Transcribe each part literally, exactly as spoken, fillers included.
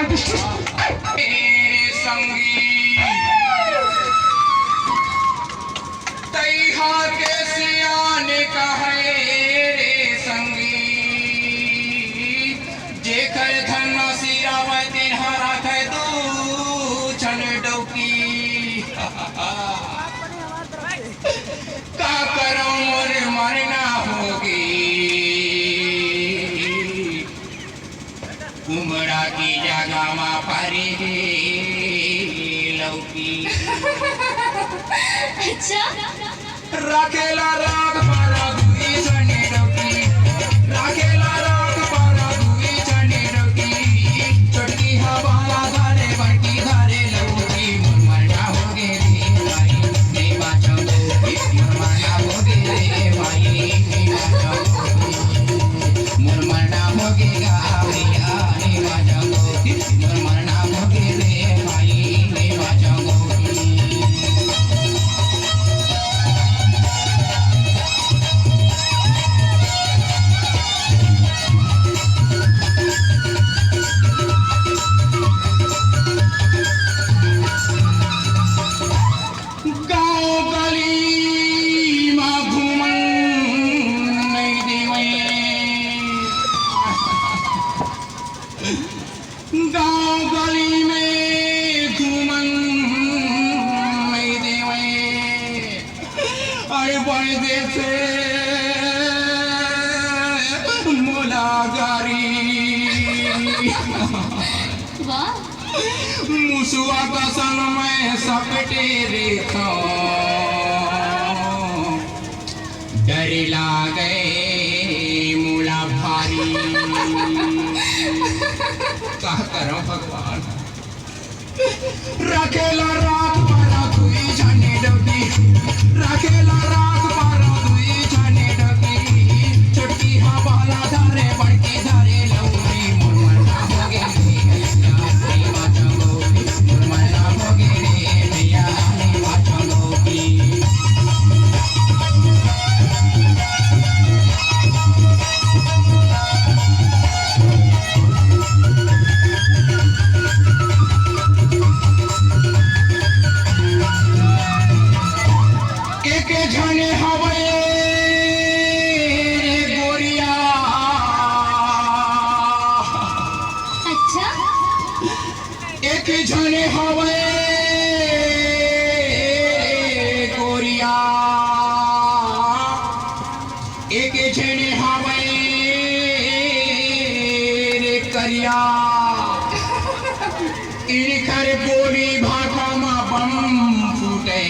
मेरे संगी, तैहा के सियान कहे रे संगी, जेकर धन सिरावत हरा थे दू झन डौकी। का करो मोर मरना होगे, कुमड़ा की जगह मा परे हे लौकी। अच्छा। राखेला राख पारा दुई जने डौकी, राखेला राख पारा दुई जने डौकी, छोटकी हवाला धारे बड़की धारे लौकी, मोर मरना होगे रे भाई, नहीं बाचो मोर मरना होगे रे भाई, नहीं बाचो। मोर मरना होगे गा भैया, नहीं बाचो मोर मरना होगे रे भाई, नहीं बाचो। गाँव गली मा घूमन नहीं देवय, गाँव गली में घूमन नहीं देवय। अरे बन देथे मोला गारी। वाह। मुसवा कसन मैं सपटे रेथों, डर लागे मोला भारी। का करों भगवान। राखेला राख पारा दुई झने डौकी, राखेला राख पारा दुई झने डौकी, छोटकी हवाला धारे बड़की धारे लौकी, मोर मरना होगे रे भैया, नहीं बाचो लौकी, मोर मरना होगे रे भैया, नहीं बाचो लौकी। एक झने हवय रे गोरिया। अच्छा। एक झने हवय रे गोरिया, एक झने हवय रे करिया। इनकर बोली भाखा म बम फूटे,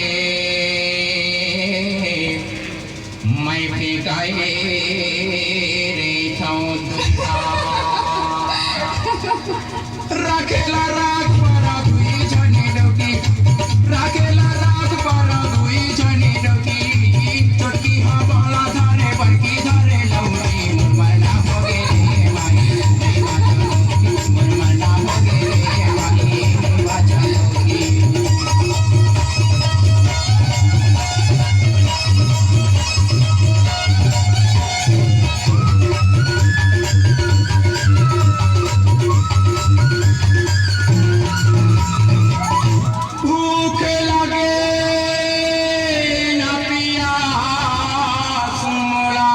मैं फेंकाए रे छौं दुखा। राखेला राख पारा दुई झने डौकी, राखेला राख पारा दुई झने डौकी, छोटकी हवाला धारे बड़की धारे लौकी, मोर मरना होगे रे माई, मोर मरना होगे रे माई, बाचा लौकी। भूख लागे ना पियास मोला,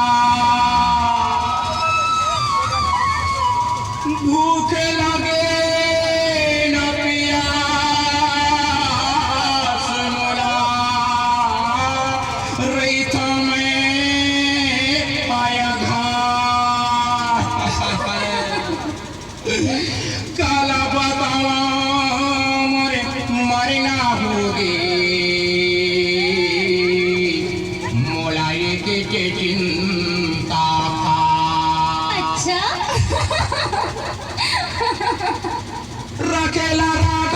भूख लागे ना पियास मोला, रहिथों मैं पाया घाट। काला बतावं मोर मरना होगे, मोला एके चिंता था। अच्छा। राखेला राख